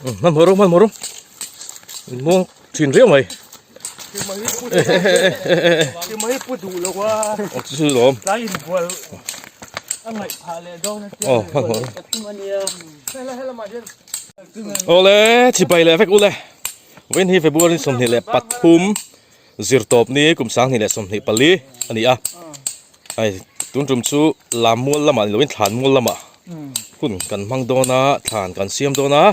Hmanhmawh rawh hmanhmawh rawh muang thin riau mai awle chibai leh vek ule vawiin hi February 23 zirtawp ni kum 2024 a ni a hei tun tum chu lam mual lamah ni lovin thlan mual lamah hun kan hmang dawn a thlan kan siam dawn a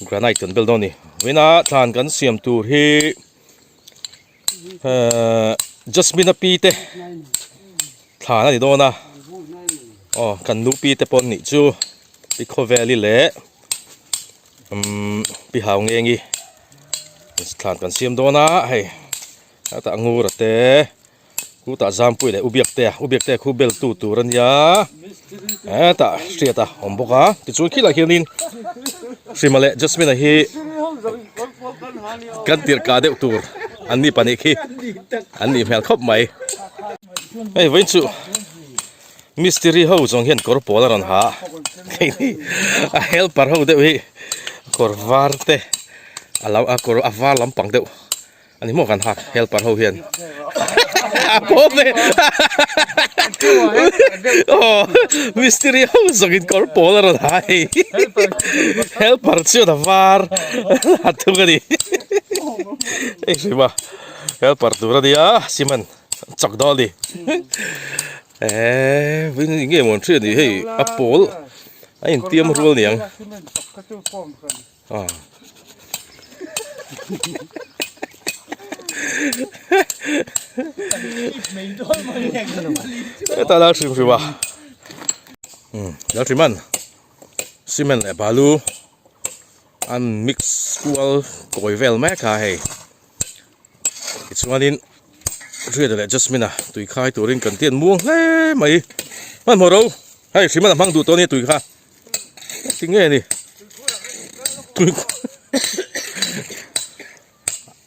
granite kan bel dawn a ni vawiina thlan kan siam tur hi ehh jasmine a pi te thlan a ni dawn a aw kan nu pi te pawh an nih chu pi khawveli leh umm pi hau ngengi thlan kan siam dawn a hei hetah ngura te. Kutah Zampui leh Ubiaktea, Ubiaktea khu bel tu tur a nia hetah hriat a awm bawk a tichuan khilai hianin Hrima leh Jasmine-a hi kan tirh kah deuh tur an ni pahnih khi an nih hmel khawp mai hei vawiin chu mistiri ho zawng hian kawr pawl a rawn ha a keini a helper ho deuh hi kawr var te a lo a kawr a var lampang deuh. Ani maw kan hak helper ho hian a pawm e aw mistiri ho zawkin kawr pawl a rawn ha hei helper chuan a var a thung a ni hei hrim a helper tur a nia cement chak dawn a ni eee vawiin eng nge maw an hriat ni hei a pawl a intiam rual niang. Hetah lal hrim hrim a lal hrim an cement leh balu an mix kual kawi vel mek a hei tichuanin Riata leh Jasmine-a tui khai turin kan tian muang hle mai hmanhmawh ro hei hrim an a hmang duh tawh a nia tui kha. Tinge ni tui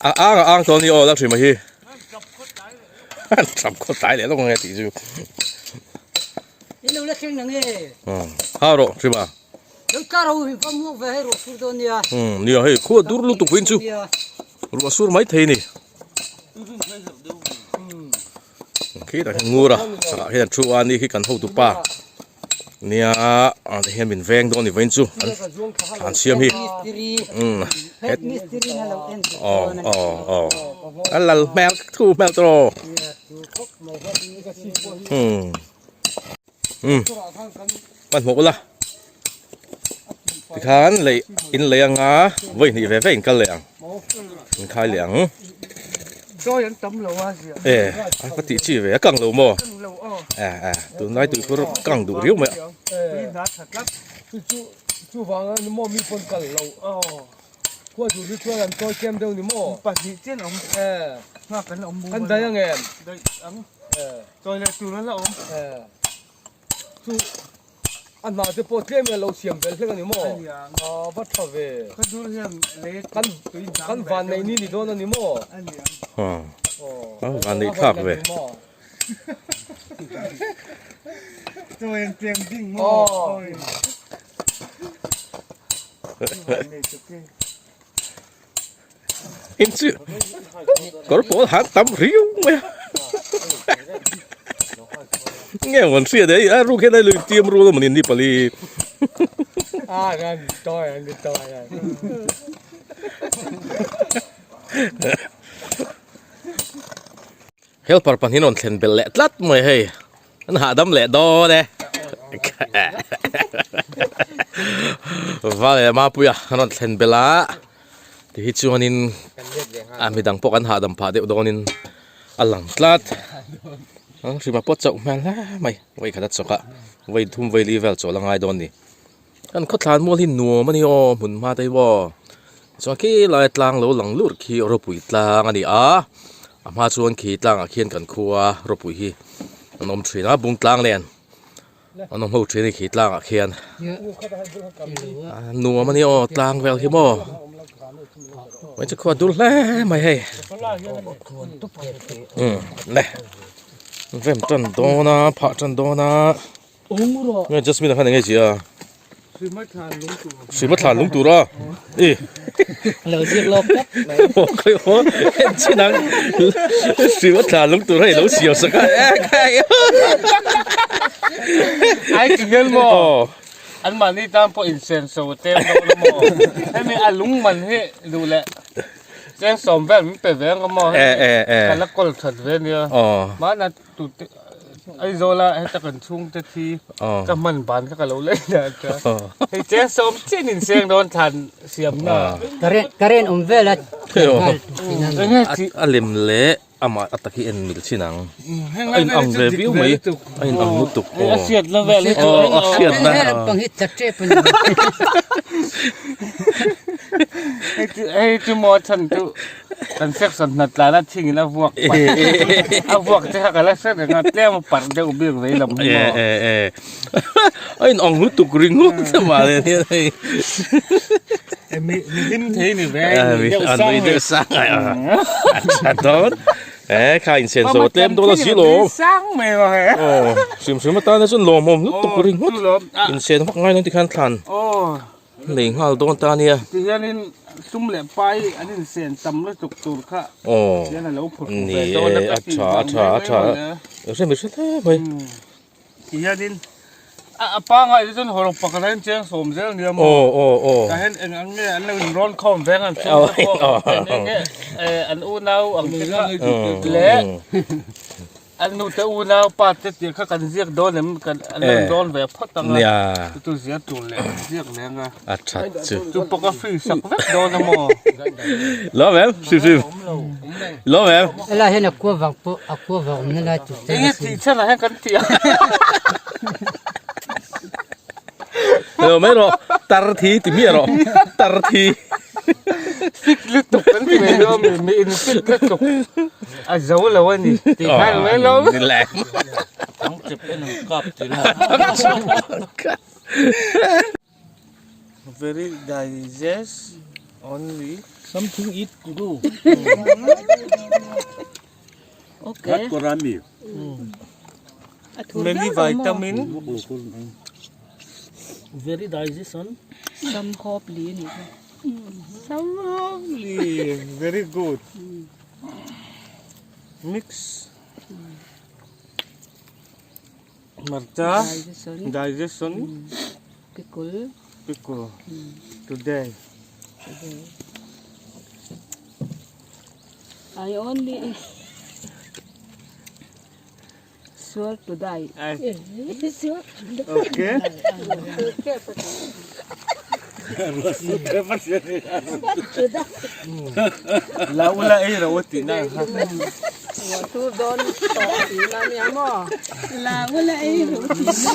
a ang a ang tawh ni aw la hrima hi an tap khaw tlai leh lawk ange tih chu ilo la thleng na nge ha rawh hrima lo tla ro hi va muak ve hei ruah sur dawn nia nia hei khua dur lutuk in chu ruah sur mai thei ni khi tak hian ngur a chakah hian thu a ni khi kan hotu pa nia ah ti hian min veng dawn ni vawiin chu an thlan siam hi umm het aw aw aw a lal hmel thu hmel tawh umm umm hmanhmawh ula tikhan lei in lei anga vawi hnih ve ve in kal leh ang in khai leh ang e a va tih chi ve a kang lo maw e e tunlai tuikhur kang duh riau mai a. Chu a hna te pawh tlem in a lo siam vel hlek a ni maw? A va tha ve. Kan kan van nei ni ni dawn a ni maw? A van nei thlak ve. In chu kawr pawl han tam riau mai a nge an hriat e a ruk hian a lui tiam rul a mawni ni pali helper pahnih an rawn thlen belh leh tlat mai hei. An hahdam leh dawn e. Va leh Mapuia an rawn thlen belh a, ti hi chuanin a midang pawh kan hahdam phah deuh dawnin a lang tlat. Hrima pawh chauh hmel hle mai, vawi khat a chawk a, vawi thum vawi li vel chawl a ngai dawn a ni. Kan khawthlan mual hi nuam a ni aw hmun hma te hi aw chuan khi lai tlang lo lang lur khi ropui tlang a ni a a hma chuan khi tlangah khian kan khua ropui hi an awm thin a bung tlang nen an awm ho thin a ni khi tlangah khian nuam a ni aw tlang vel hi maw mai chu khua dur hle mai hei umm le rem tan dawn a phah tan dawn a. Nge Jasmine a khan enge chi a? Sima thlan lung tur a. I. Lo ziak lawk tlat mai. Aw khawi aw en chin ang hrim a thla lung tur hei lo siam sak a e khai. Ai ti hian maw an mahni tan pawh insen so tlem dawn a maw hemi a lung man hi duh leh cheng sawm vel min pe ve ang a maw ka la kawl that ve nia mahna Tute Aizawla heta kan chhungte thi ka hman ban kha ka lo lei dah ta. Hei cheng sawm chin in seng dawn thlan siam na. Current current awm vel a. A lem leh amah a tak hi en mil chin ang. A in ang ve viau mai. A in ang lutuk. A hriat na vel hi chu. A hriat na. Hei lampang hi tla tep a ni. Hei chu maw chhan chu. Kan section hna tlana thingin a vuak a vuak che kha ka la hre reng a tlem a parh deuh bik vei lam hi maw. A in ang lutuk ringawt che mah le hian hei. Mi hlim thei ni ve a nui deuh sang a nui deuh sang a a tha dawn e kha in sen zo tlem dawn a si lo sang mai maw he aw hrim hrim atana chuan lawmawm lutuk ringawt in sen vak ngai lo tikhan thlan Nei nghal dawn ta nia. Tihianin sum leh pai an insen tam lutuk tur kha tihian a lo phur fu ve dawn a ka ti vang mai mai mawle. A tha a tha a tha hre mi hre hle mai. Tihianin a pangai te chuan hawrawp pakhat ah hian cheng sawm zel nia maw. Tah hian eng ang nge an lo inrawn khawm veng an chhung te pawh eng eng nge an unau ang te kha leh An nute unau pa te tih kha kan ziak dawn em kan an rawn dawn ve phawt ang a chu chu ziah tur leh ziak leh ang a a that chu chu pawh ka free sak vek dawn a maw lawm em hrim hrim lawm em helai hian a kua vang pawh a kua vang awmna lai tur te enge tih chhan ah hian kan tih a lo mai rawh tar thi ti hmiah rawh tar thi fit lutuk kan ti mai dawn mi mi in fit lutuk A zo lo a ni tih kha eng mai lo. Thang chep en ang kap ti la. Very digest only. Something eat to do. Okay. Many vitamin. Very digestion. Sam hawp li a nih kha. Sam hawp li. Very good. Mix. Marcha. Digestion. Pickle. Pickle. Today. I only sure to die. Okay. La ula ei ro ti na. Tu don to ti na ni amo. La ula ei ro ti na.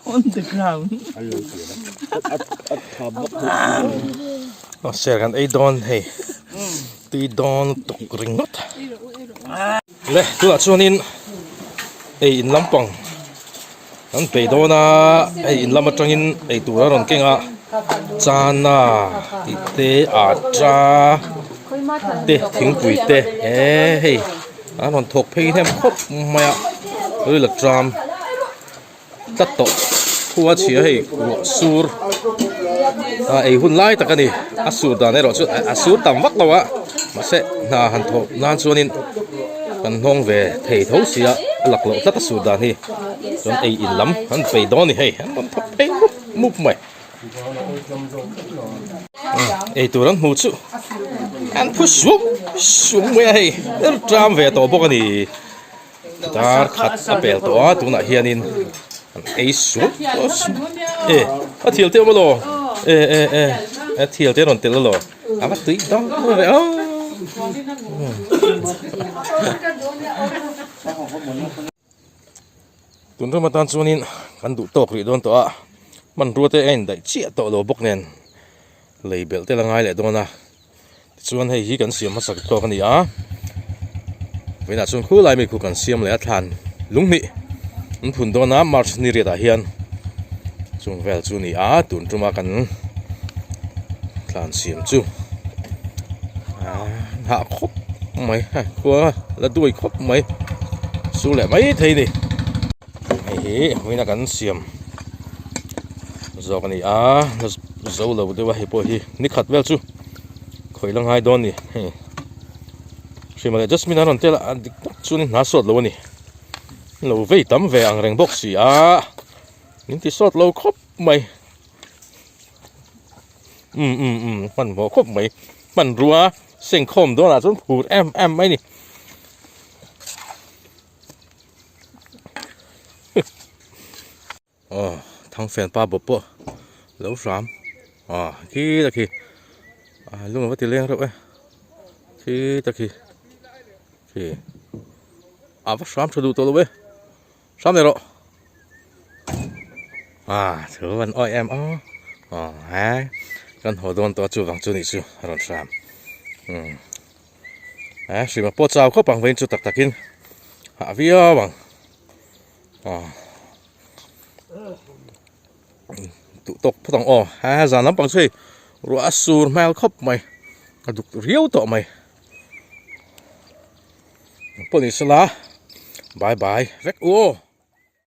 On the ground. Aw ser kan ei dawn hei tui dawn lutuk ringawt le tunah chuanin ei in lampang an bei dawn a hei in lam atangin ei tur a rawn keng a chana tih te atta te thingpui te he hei an rawn thawk phei hnem khawp mai a ril a tram. tlat tawh khua chhia hei ruah sur a ei hun lai tak a ni a sur dan erawh chu a sur tam vak lo a mahse hna han thawh nan chuanin kan hnawng ve thei tho si a a lak loh tlat a sur dan hi chuan ei in lam an fei dawn a ni hei an rawn thawk phei mup mup mai ei tur an hmu chu an phu suam suam mai a hei ram ve tawh bawk a ni. Dar khat a pel tawh a tunah hianin an ei sup sup e a thial te awm alaw e e e a thial te a rawn tel alaw a va tui dang ve a tun ram atan chuanin kan duh tawk rih dawn tawh a hmanrua te a indaih chiah tawh lo bawk nen lei belh te la ngai leh dawn a. Tichuan hei hi kan siam hmasak tawk a ni a, vawiinah chuan khulai mi khu kan siam leh a thlan lunghnih an phun dawn a March ni riatah hian chung vel chu a ni a tun tuma kan thlan siam chu hah khawp mai khua la duai khawp mai su leh mai thei a ni. Hei hi vawiina kan siam zawk a ni a. zo lo deuh a hei pawh hi ni khat vel chu khawih la ngai dawn a ni hei Hrima leh Jasmine an rawn tel a dik tak chuan hna sawt lo a ni lo vei tam ve ang reng bawk si a min ti sawt lo khawp mai um um um hmanhmawh khawp mai hmanrua sengkhawm dawnah chuan phur em em mai a ni. Aw thangfen pa bawp pawh lo hram aw khi ta khi a lung a va ti leng reuh e khi ta khi khi a va hram tha duh tawh lo e hram leh rawh a thu an awih em aw aw he kan haw dawn tawh a chuvang chu nih chu a rawn hram umm he hrima pawh chau khawp ang vawiin chu tak takin hah viau ang. Duh tawk phawt ang aw he zan lampang chu hei ruah a sur hmel khawp mai a duk riau tawh mai pawh ni sela bye bye vek u aw.